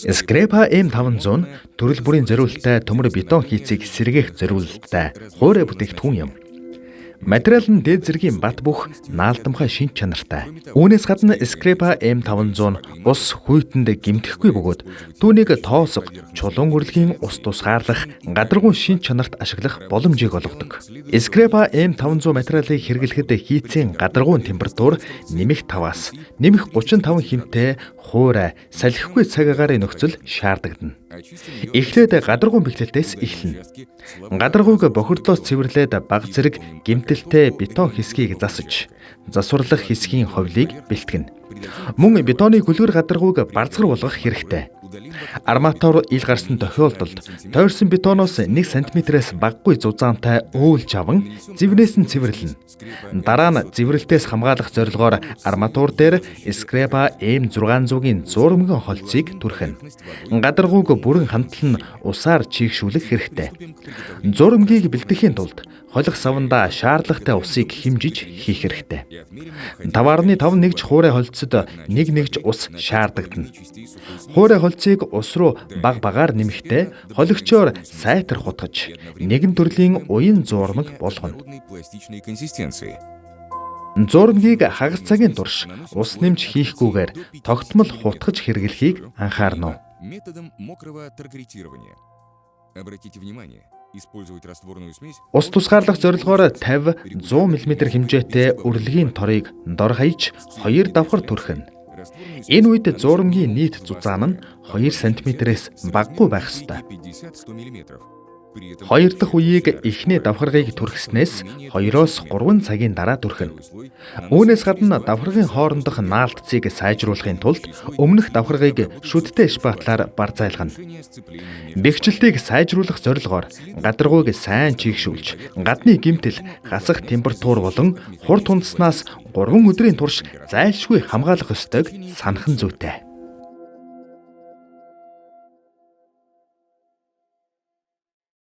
Скрепа M500 төрөл бүрийн зориулттай төмөр бетон хийцийг сэргээх зориулттай хуурай бүтээгдэхүүн юм. Материал нь дээд зэргийн бат бөх наалдамхай шинж чанартай. Үүнээс гадна Скрепа M500 ус хүйтэнд гэмтэхгүй бөгөөд түүнийг тоосго, чулуун өрлөгийн ус тусгаарлах гадаргуун шинж чанарт ашиглах боломжийг олгодог. Скрепа M500 материалыг хэрэглэхэд хийцийн гадаргуун температур нэмэх 5-аас нэмэх 35 хэмтэй хуурай, салхигүй цаг агаарын нөхцөл шаардагдана. Эхлээд гадаргуун бэхлэлтээс эхэлнэ. Гадаргууг бохирдлоос цэвэрлээд бага зэрэг гэмтэлтэй бетон хэсгийг засаж, засварлах хэсгийн ховлыг бэлтгэнэ. Мөн бетоны гөлгөр гадаргууг барзгар болгох хэрэгтэй. Арматур ил гарсан тохиолдолд тойрсон бетоноос 1 см-ээс багагүй зузаантай уйлж аван зэвнээс нь цэвэрлэнэ. Дараа нь зэврэлтээс хамгаалах зорилгоор арматур дээр Скрепа M600-ийн зурмгийн холцыг түрхэнэ. Гадаргууг бүрэн хандлан усаар чийгшүүлэх хэрэгтэй. Зурмгийг бэлтгэхийн тулд холих савндаа шаардлагатай усыг хэмжиж хийх хэрэгтэй. 5.5 нэгж хуурай холцод 1 нэгж ус шаардагдана. Хуурай холцыг ус руу бага багаар нэмэхдээ холигчоор сайтар хутгаж нэгэн төрлийн уян зуурмаг болгоно. Зуурмагийг хагас цагийн турш ус нэмж хийхгүйгээр тогтмол хутгаж хэрэглэхийг анхаарна уу. Методом мокрого торкретирования. Обратите внимание, использовать растворную смесь Ус тусгаарлах зорилгоор 50 100 мм хэмжээтэй өрлөгийн торыг дор хаяж 2 давхар түрхэнэ. Энэ үед зуурмагийн нийт зузаан нь 2 см-ээс багагүй байх ёстой. 50-100 мм. При этом Хоёр дахь үеийг эхний давхаргыг түрхснээс 2-оос 3 цагийн дараа түрхэнэ. Үүнээс гадна давхаргын хоорондох наалтцыг сайжруулахын тулд өмнөх давхаргыг шүдтэй шпатлаар барзайлгана. Бэхжилтийг сайжруулах зорилгоор гадаргууг сайн чийгшүүлж, гадны гэмтэл, гасах температур болон хурд хундаснаас 3 өдрийн турш зайлшгүй хамгаалах ёстойг санах нь зүйтэй.